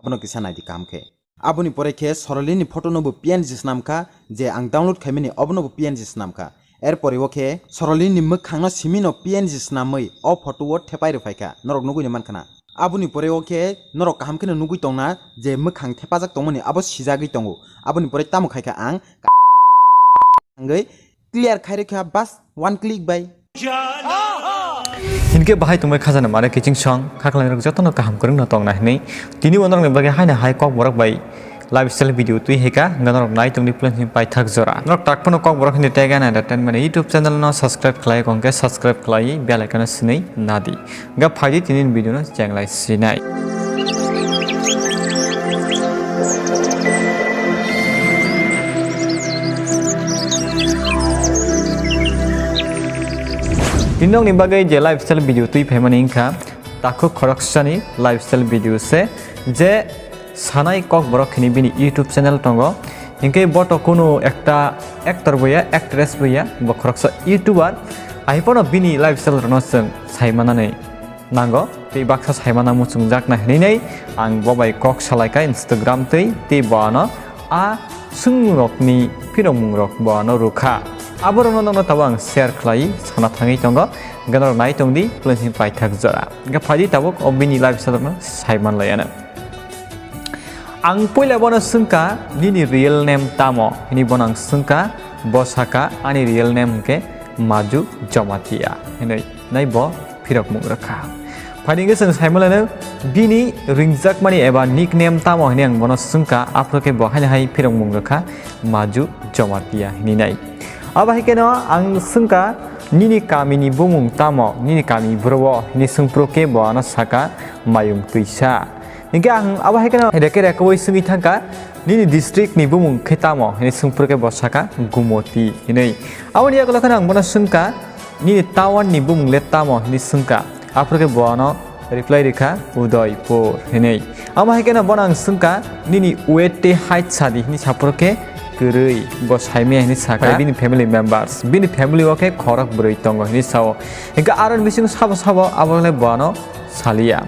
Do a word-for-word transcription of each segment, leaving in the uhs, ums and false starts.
Abono kisa naidi kaham khe. Aboni pore khe Sorolini photo no bo P N G swnam kha, je ang download khaimani obono bo P N G swnam kha. Erpore o khe Sorolini mwkhang no simi no P N G swnamwi o photo o thepai rwphai kha, norok nugui no mankha na. Aboni pore o khe norok kaham khe no nugui tongna je mwkhang thepajak tongmani abo sijagwi tongo. Aboni pore tamo khai kha ang thangwi clear khai rwkha bas one click bai. Hinkhe bahai tongbai khajana mare kiching song, khaklai rok jotono kaham kwrwngno tongna hinwi. Tini bo norokni bagwi haino hai kok borok bai lifestyle video twi hika, hwnka norok nai tongdi plan hini paithak jora. Norok tak phano kok borok hini tag and entertainment YouTube channel no subscribe khlai kongkhe subscribe khlai bell icon no swnwi nadi. Hwnka phaidi tini video no chenglai sinai. Tini nokni bagwi je lifestyle video twi phaimani wngkha takhuk khoroksani lifestyle video se, je sanai kok borok hini bini YouTube channel tongo. Hinkhe bo to kunu ekta actor boya, actress boya, bo khoroksa YouTuber. Ahipano bini lifestyle rokno chwng saimanani nango. Tei baksa saimana muchungjakna hinwi nei ang bo bai kok salaikha Instagram tei, tei bo ano a swngmungrokni phirokmungrok bo ano rwkha. Aborokno nokno tabuk ang share khlai sana thangwi tongo. Hwnkhe norok nai tongdi, plan hini paithak jora. Hwnkhe phaidi tabuk o bini lifestyle rokno saimanlaiano. Ang puila bono swngkha, "Nini real name tamo?" hinwi bono ang swngkha, bo sakha, "Ani real name hwnkhe Maju Jamatia," hinwi nai bo phirokmung rwkha. Phaidi hwnkhe chwng saimanlaino, bini ringjakmani eba nickname tamo hinwi ang bono swngkha, aphuru khe bo haino hai phirokmung rwkha, "Maju Jamatia," hinwi nai. Abo hai kheno ang swngkha, "Nini kamini bumung tamo? Nini kami bro o?" hinwi swngphuru khe bo ano sakha, "Mayung Twisa." Hinkhe ang abo hai kheno reke rekwui swngwi thangkha, "Nini district ni bumung khe tamo?" hinwi swngphuru khe bo sakha, "Gumoti," hinwi. Aboni yagulo kheno ang bono swngkha, "Nini town ni bumung le tamo?" hinwi swngkha. Aphuru khe bo ano reply rikha, "Udaipur," hinwi. Amo hai kheno bono ang swngkha, "Nini weight tei height sadi?" hinwi saphuru khe, "Kwrwi, bo saimaya," hinwi sakha. Bini family members, bini family o khe khorok bwrwi tongo hinwi sao. Hinkhe aroni bisingo sabo sabo abo le bo ano saliya.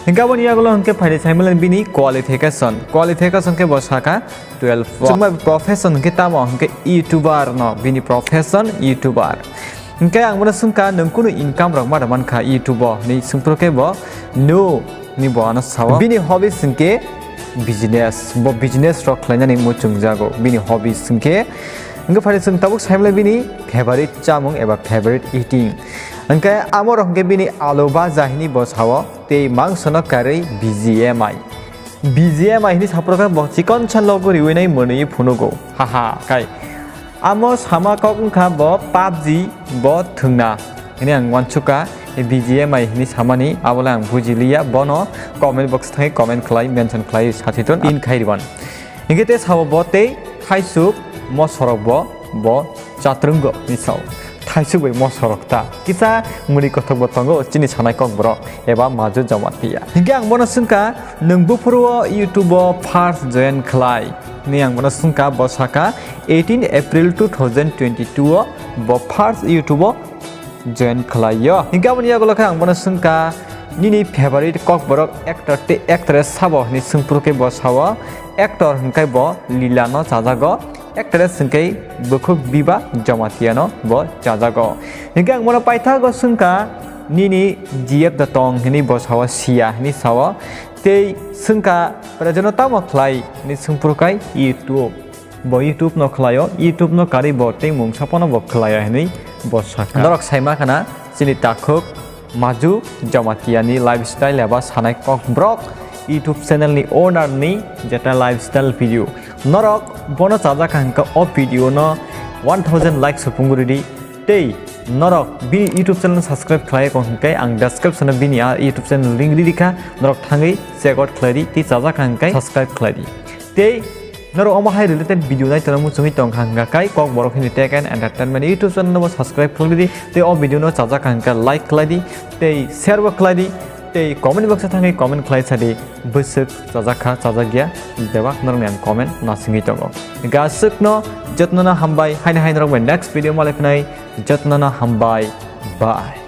Hinkhe aboni yagulo hinkhe phaidi saimale bini qualification. Qualification khe bo sakha twelve. Chwngma profession hinkhe tamo hinkhe YouTuber no, bini profession YouTuber. Hinkhe ang bono swngkha, "Nwng kunu income rok ma mankha YouTube o?" hinwi swngphuru khe bo, "No," hinwi bo ano sao. Bini hobbies hinkhe business, bo business rok khlainani muchungjago bini hobbies hinkhe. Hinkhe phaidi chwng tabuk saimale bini favorite chamung eba favorite eating. Hinkhe amo rok hinkhe bini alu baja hinwi bo sao. Tei mangsono karwi B G M I. B G M I hinwi saphuru khe bo chikon sa logo riwi nai mwnwi phunugo. Haha, kai. Amo sama kok wngkha bo PUBG bo thwngna. Hini ang wansukha, B G M I hinwi samani, abole ang bujiliya, bono comment box thangwi comment khlai, mention khlai, sathithun pin khai rwban. Hinkhe tei sabo bo tei thaisuk mosorok bo, bo chatrwngo hinwi sao. Thaisuk bai mosorok ta. Kisa mwnwi kothok bo tongo chini sanai kok borok eba Maju Jamatia. Hinkhe ang bono swngkha, "Nwng buphuru o YouTube o first join khlai?" hinwi ang bono swngkha, bo sakha, "Eighteen April two thousand twenty-two o bo first YouTube o join khlai o." Hinkhe aboni yagulo khe ang bono swngkha, "Nini favorite kokborok actor tei actress sabo?" hinwi swngphuru khe bo sao, "Actor hinkhe bo Lila no chajago, actress hinkhe Bukhuk Biba Jamatia no bo chajago." Hinkhe ang bono paithago swngkha, "Nini G F da tong?" hinwi bo sao, "Siya," hinwi sao. Tei swngkha, "Prajono tamo khlai?" hinwi swngphuru khe, "YouTube." Bo YouTube no khlaio, YouTube no karwi bo tei mungsa phano bo khlaio hinwi bo sakha. Norok saima khana chini takhuk Maju Jamatia ni lifestyle eba sanai kokborok YouTube channel ni owner ni jeta lifestyle video. Norok bono chajakha hwnkhe o video no one thousand likes supung ridi. Tei norok bini YouTube channel subscribe khlai kong hwnkhe ang description o bini a YouTube channel link ridi kha, norok thangwi check out khlai di. Tei chajakha hwnkhe subscribe khlai di. Tei norok omo hai related video nai tongna muchungwi tongkha hwnkha kai kokborok hini Tech and Entertainment YouTube channel no bo subscribe khlai di. Tei o video no chajakha hwnkha like khlai di, tei share bo khlai di, tei comment box o thangwi comment khlai sa di, bwswk chajakha chajakya, bebak norokni ang comment nasingwi tongo. Hwnkhe aswkno jotono no hambai, haino hai norok bai next video malai phinai, jotono no hambai, bye.